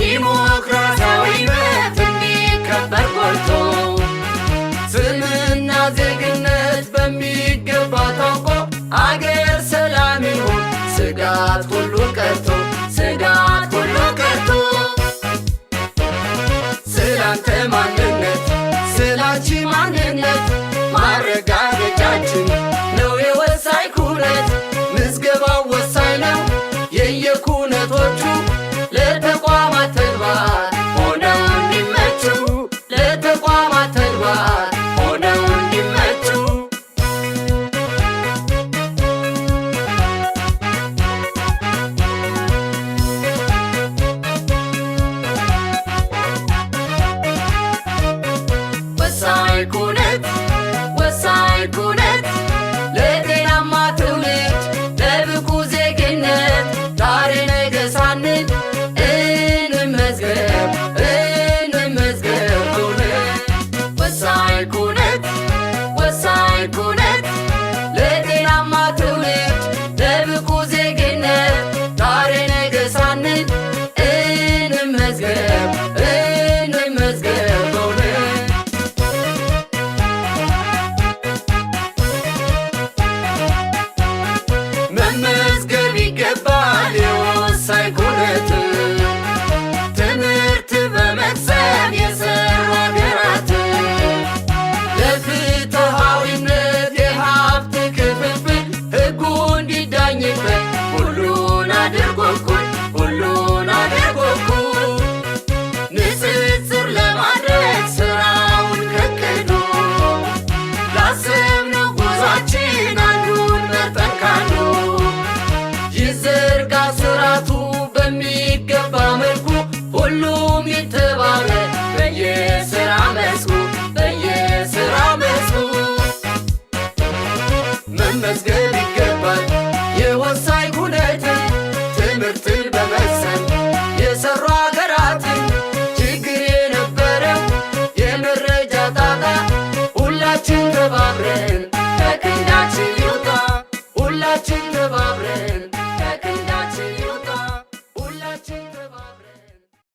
ዲሞክራሲያዊ መብት እንዲከበር ጎልቶ፣ ስምና ዜግነት በሚገባ ታውቆ፣ አገር ሰላም ይሁን ስጋት ሁሉ ቀርቶ፣ ስጋት ሁሉ ቀርቶ። ስላንተ ማንነት፣ ስላንቺ ማንነት ማረጋገጫችን ነው የወሳኝ ኩነት። ምዝገባው ወሳኝ ነው የየኩነቶቹ፣ ለተቋማት ተግባር ሆነው እንዲመቹ፣ ለተቋማት ተግባር ሆነው እንዲመቹ። ወሳኝ ኩነት፣ ወሳኝ ኩነት፣ ለጤናማ ትውልድ ለብቁ ዜግነት፣ ዛሬ ነገ ሳንል እንመዝገብ፣ እንመዝገብ እውነት። ወሳኝ ኩነት፣ ወሳኝ ኩነት፣ ለጤናማ ትውልድ ለብቁ ዜግነት፣ ዛሬ ነገ ሳንል እንመዝገብ፣ እንመዝገብ እውነት። መመዝገብ ይገባል የወሳኝ ኩነት፣ ትምህርት በመቅሰም የሰሩ ሀገራት። ለፍትሃዊነት የሀብት ክፍፍል ሕጉ እንዲዳኝበት፣ ሁሉን አድርጎ እኩል፣ ሁሉን አድርጎ እኩል። ንጽጽር ለማድረግ ስራውን ከቅዱ፣ ላሰብነው ጉዟችን አንዱን መርጠን ካንዱ፣ ይዘርጋ ስርዓቱ በሚገባ መልኩ፣ ሁሉም ይተባበር በየስራ መስኩ፣ በየስራ መስኩ። መመዝገብ ይገባል የወሳኝ ኩነትን፣ ትምህርትን በመቅሰም የሰሩ ሀገራትን። ችግር የነበረው የመረጃ ጣጣ፣ ሁላችን ተባብረን ከክንዳችን ይውጣ፣ ሁላችን ተባብረን።